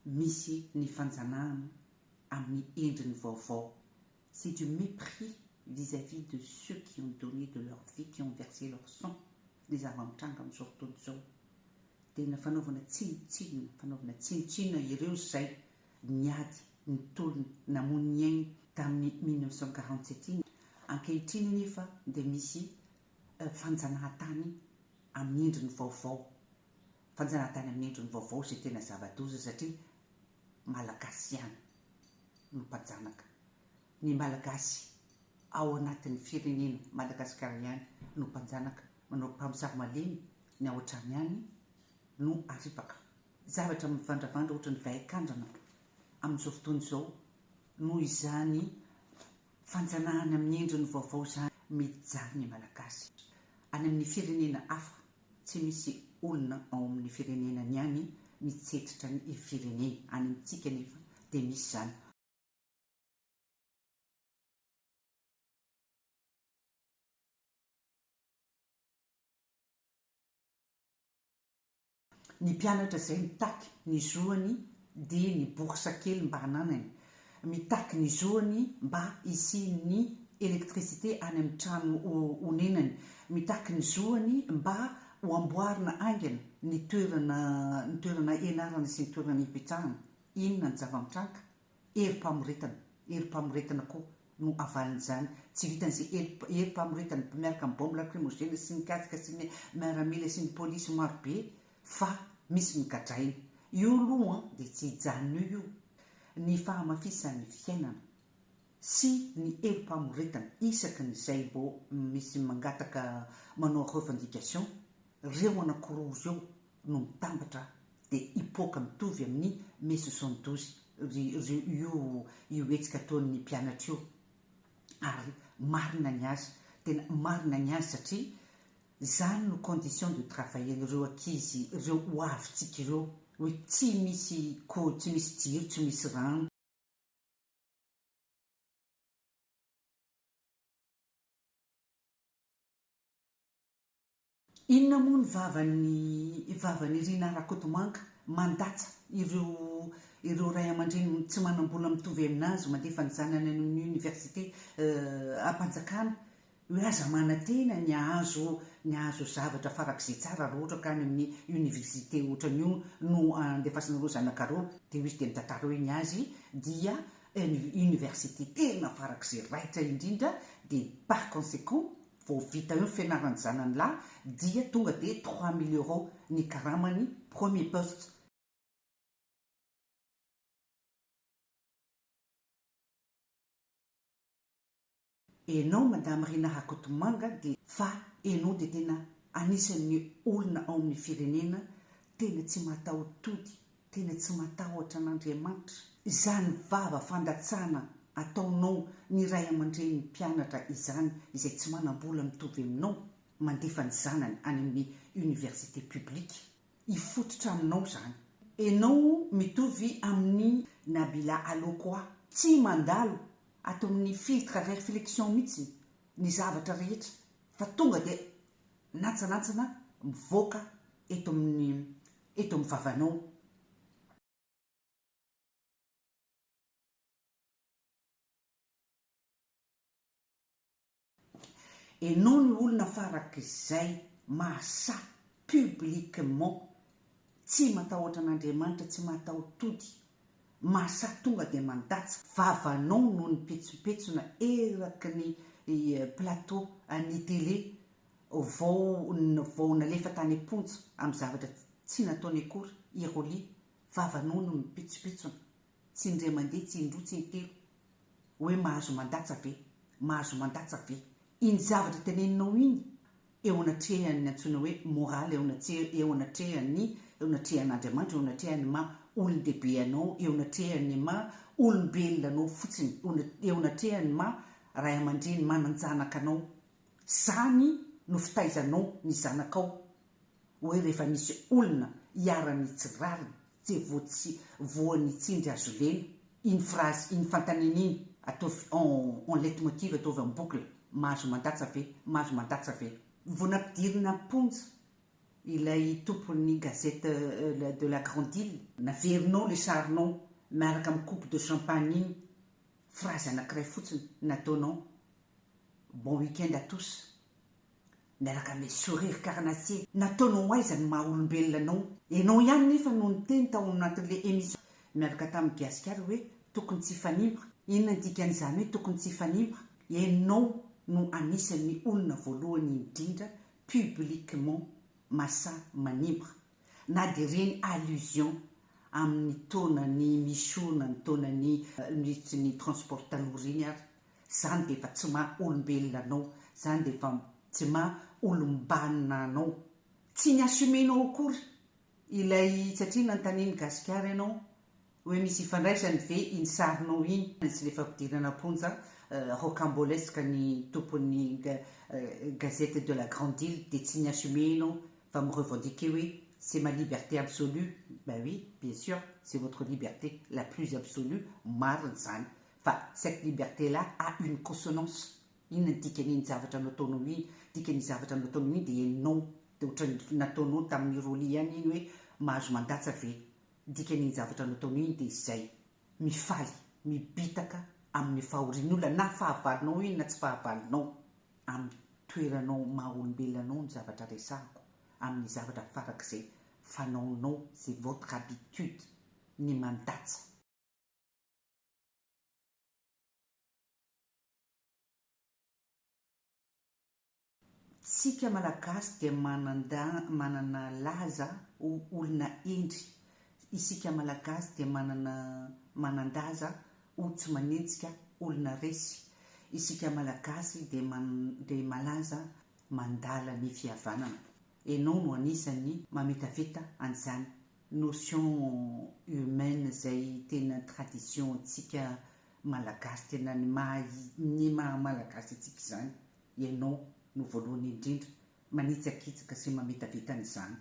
Misy ny fanjanahana amin'ny endriny vaovao. C'est du mépris vis-à-vis de ceux qui ont donné de leur vie, qui ont versé leur sang ny zava-mitranga amin'izao fotoana izao. Tena fanaovana tsinontsinona, fanaovana tsinontsinona ireo izay niady, nitolona, namoy ny ainy tamin'ny 1947 iny. Ankehitriny anefa dia misy fanjanahantany amin'ny endriny vaovao. Fanjanahantany amin'ny endriny vaovao izay tena zava-doza satria Malagasy ihany no mpanjanaka. Ny Malagasy ao anatin'ny firenena Madagasikara ihany no mpanjanaka, manao mpamosavy malemy ny ao an-trano ihany no aripaka. Zavatra mivandravandra ohatran'ny vain-kandrana amin'izao fotoana izao noho izany fanjanahana amin'ny endriny vaovao izany mijaly ny Malagasy. Any amin'ny firenena hafa tsy misy olona ao amin'ny firenenany ihany mitsetritra ny fireneny, any amintsika anefa dia misy izany. Ny mpianatra izay mitaky ny zoany dia ny bourse kely mba ananany, mitaky ny zoany mba hisian'ny électricité any amin'ny trano onenany, mitaky ny zoany mba ho amboarina haingana ny toerana ny toerana ianarana sy ny toerana ipetrahana. Inona ny zava-mitranga? Herim-pamoretana, herim-pamoretana koa no avalin'izany. Tsy vitan'izay herim-pamoretana miaraka amin'ny bombe lacrymogène sy ny casque sy ny miaramila sy ny polisy maro be fa misy ny gadraina. Io aloha dia tsy hijanona eo io. Ny fahamafisan'ny fiainana sy ny herim-pamoretana isaky ny izay vao misy mangataka manao revendication, reo anankiroa ireo no mitambatra dia hipoaka mitovy amin'ny mai 72 ry ry io io hetsika ataon'ny mpianatra io ary marina ny azy tena marina ny azy satria zany no condition de travail-n'ireo ankizy ireo ho avintsika ireo hoe tsy misy ko tsy misy jiro tsy misy rano. Inona moa ny vavan'i vavan'i Rinah Rakotomanga mandatsa ireo ireo ray aman-dreny tsy manam-bola mitovy aminazy mandefa ny zanany any amin'ny université am-panjakana hoe aza manantena ny hahazo ny hahazo zavatra farak'izay tsara raha ohatra ka any amin'ny université ohatran'io no andefasanareo zanakareo dia hoy izy dia mitantara hoe ny azy dia université tena farak'izay raitra indrindra dia par conséquent Vao vita eo ny fianaran'ny zanany lahy dia tonga dia 3000 euros ny karamany premier poste. Enao Madame Rina Rakotomanga dia fa enao dia tena anisan'ny olona ao amin'ny firenena tena tsy mataho-tody Tena tsy matahotra an'Andriamanitra. Izany vava fandatsana ataonao ny ray aman-drenin'ny mpianatra izany izay tsy manam-bola mitovy aminao mandefa ny zanany any amin'ny université publique. Hifototra aminao izany. Enao mitovy amin'i Nabila Alokoa. Tsy mandalo ato amin'ny filtre reflexion mihitsy ny zavatra rehetra fa tonga dia nantsanantsana mivoaka eto amin'ny eto amin'ny vavanao. Enao ny olona farak'izay mahasahy publiquement tsy matahotra an'Andriamanitra tsy mahataho-tody mahasahy tonga dia mandatsa vavanao noho ny petsopetsona eraky ny plateau an'ny télé vao vao nalefa tany am-ponja amin'ny zavatra tsy nataony akory i Rolly, vavanao no mipitsopitsona, tsy indray mandeha, tsy indroa, tsy intelo, hoe mahazo mandatsa ve, mahazo mandatsa ve? Iny zavatra teneninao iny eo anatrehan'ny antsoina hoe morale, eo eo anatrehan'ny eo anatrehan'Andriamanitra, eo anatrehan'ny maha olon-dehibe anao, eo anatrehan'ny maha olombelona anao fotsiny, eo anatrehan'ny maha ray aman-dreny manan-janaka anao. Zany no fitaizanao ny zanakao hoe rehefa misy olona iharan'ny tsy rariny tsy voa tsy voan'ny tsindry azo lena iny phrase iny fanontaniana iny ataovy en en leitmotiv ataovy en boucle mahazo mandatsa ve mahazo mandatsa ve? Vao nampidirina am-ponja. ilay tompon'ny Gazette de la Grande Ile, naverinao ilay sarinao miaraka amin'ny coupe de champagne iny, phrase anankiray fotsiny nataonao, bon week-end à tous, miaraka amin'ilay sourire carnassier, nataonao aiza ny maha olombelona anao? Ianao ihany nefa no niteny tao anatin'ilay émission miaraka tamin'i Gasikara hoe tokony tsy hifanimba. Inona ny dikan'izany hoe tokony tsy hifanimba? Ianao no anisan'ny olona voalohany indrindra publiquement masahy manimba na dia ireny allusion amin'ny taonan'i Michou na ny taonan'i minisitry ny transport taloha ireny ary, izany dia efa tsy maha olombelona anao, izany dia efa tsy maha olom-banona anao. Tsy ni-assumer-nao akory ilay satria nanontanian'i Gasikara ianao Hoe misy ifandraisany ve iny sarinao iny sy le fampidirana am-ponja rocambolesque ny tompon'ny gazette de la grande ile dia tsy ni-assumer enao fa mi-revendiquer hoe c'est ma liberté absolue, ben oui bien sûr c'est votre liberté la plus absolue, marina izany fa cette liberté là a une consonance, inona ny dikan'iny zavatra nataonao iny, dikan'iny zavatra nataonao iny dia enao dia ohatran'ny nataonao tamin'i Rolly ihany iny hoe mahazo mandatsa ve Dikan'iny zavatra nataonao iny dia izay, mifaly, mibitaka amin'ny fahorian'ny olona na fahavalonao iny na tsy fahavalonao, amin'ny toeranao maha olombelona anao ny zavatra resahako, amin'ny zavatra farak'izay fanaonao, c'est votre habitude ny mandatsa. Tsika Malagasy dia manana laza ho olona hendry, isika Malagasy dia manana manan-daza ho tsy manenjika olona resy, isika Malagasy dia dia malaza mandala ny fihavanana. Enao no anisan'ny mametaveta an'izany notion humaine izay tena tradition ntsika Malagasy tena ny maha ny maha Malagasy antsika izany. Ianao no voalohany indrindra manitsakitsaka sy mametaveta an'izany.